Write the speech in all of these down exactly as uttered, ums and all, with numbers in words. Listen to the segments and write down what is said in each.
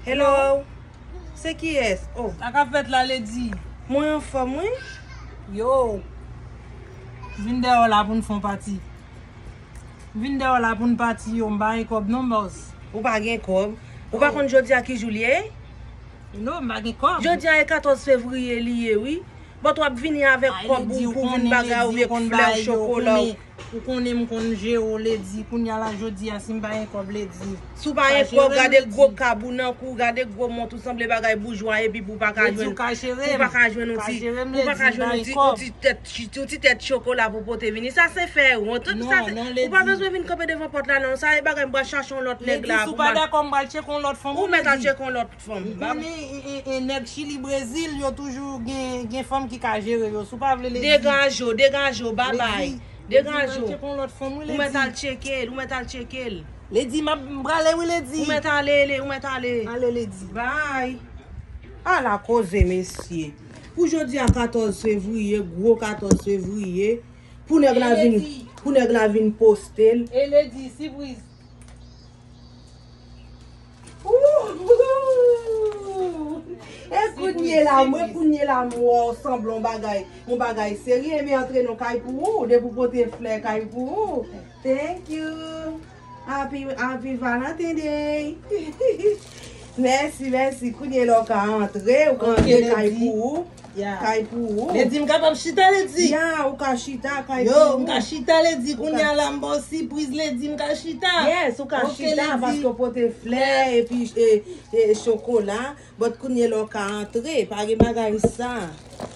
Hello. Se kiyès? Oh. Sa k ap fèt la, Lady? Mwen anfòm, wi. Yo. Vin dèyè w la pou n fè yon pati. Vin dèyè w la pou n pati yo, m pa gen kòb non, bòs. Ou pa gen kòb? Ou pa konn jodi a ki jou l ye? Non, m pa gen kòb. Jodi a e katòz fevriye li ye, wi. Bòt w ap vini avèk kòb ou pou vin bagay ou, vye flè, chokola. Ou konnen m konn jere w, Lady. Kounye a la, jodi a, si m pa gen kòb, Lady. Si w pa gen kòb, gade gwo kab ou nan kou, gade gwo mont ou, sanble bagay boujwa, epi pou w pa ka jwenn, pou w pa ka jwenn yon ti, pou w pa ka jwenn yon ti, yon ti tèt, yon ti tèt chokola pou pote vini. Sa se fè wont. Sa se, ou pa bezwen vin kanpe devan pòt la, non. Sa e bagay m pral chache yon lòt nèg la pou m al. Lady, si w pa dakò, m pral tcheke yon lòt fanm, wi, Lady. Ou mèt al tcheke yon lòt fanm. Ou konnen, e, e, e, nèg Chili, Brezil, yo toujou gen, gen fanm ki ka jere yo. Si w pa vle, Lady. Degaje w, degaje w, babay. Degaje w. Ou mèt al tcheke l, ou mèt al tcheke l. Lady, m ap, m prale wi, Lady. Ou mèt ale, ou mèt ale. Ale, Lady. Bay. Ala koze, mesye. Pou jodi a katòz fevriye, gwo katòz fevriye. Pou nèg la vin, pou nèg la vin poste l. E Lady, sipriz. Ooh! E kounye la, mwen kounye la, m wè w sanble yon bagay, yon bagay serye, men antre nan kay pou ou, depi w pote flè kay pou ou. Thank you. Happy, happy Valentine Day. Mèsi, mèsi. Kounye la w ka antre, ou ka antre kay pou ou. Kay pou ou. Lady, m kapab chita, Lady? Ya, ou ka chita, kay pou ou. Yo, m ka chita, Lady. Kounye a la, m ba w sipriz, Lady, m ka chita? Yes, ou ka chita, paske w pote flè, epi, e, e, chokola. But kounye la, w ka antre. Pa gen bagay sa.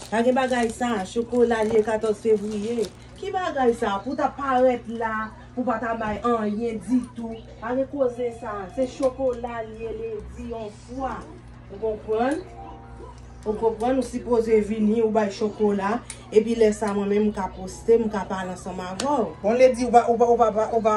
Pa gen bagay sa. Chokola, li ye katòz fevriye. Ki bagay sa? Pou w ta parèt la, pou w pa ta bay anyen ditou. Pa gen koze sa. Se chokola, li ye, Lady, yon fwa. Ou konprann? Ou konprann, ou sipoze vini, ou bay chokola, epi lè sa mwen menm m ka poste, m ka pale ansanm avè w. Bon, Lady, ou pa, ou pa, ou pa, ou pa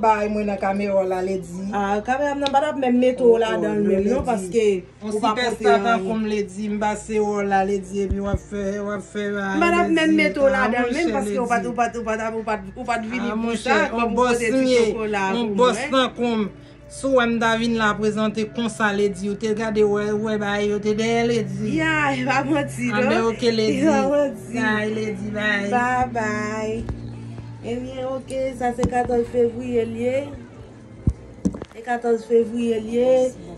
bay mwen nan kamera w la, Lady. Ah, kamera m nan pa t ap menm mete w ladan l menm non, paske ou pa pote anyen. Yon sipèsta tankou m, Lady, m pase w la, Lady, epi w ap fè, w ap fè bagay, Lady. M pa t ap menm mete w ladan l menm, paske ou pa t, ou pa t, ou pa t, ou pa t, ou pa t vini pou sa, kòm ou pote ti chokola pou mwen. Yon bòs tankou m. Si w wè m ta vin la prezante konsa, Lady, ou te gade, wè, wè bagay yo te dèyè, Lady. Ya, e pa manti non. Anben, oke, Lady. E pa manti. Bye, Lady, bye. Bye bye. Ebyen, oke, sa se katòz fevriye l ye. E katòz fevriye l ye.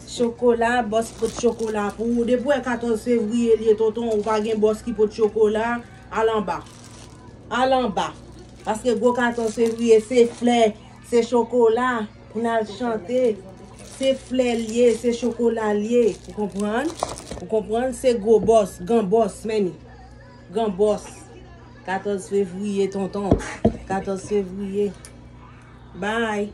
Chokola, bòs pot chokola pou ou. Depi w wè katòz fevriye l ye, tonton, ou pa gen bòs ki pot chokola, al anba. Al anba. Paske gwo katòz fevriye, se flè, se chokola. Pou n al chante, se flè l ye, se chokola l ye. Ou konprann? Ou konprann? Se gwo bòs, gran bòs, menm. Gran bòs. Katòz fevriye, tonton. Katòz fevriye. Bye.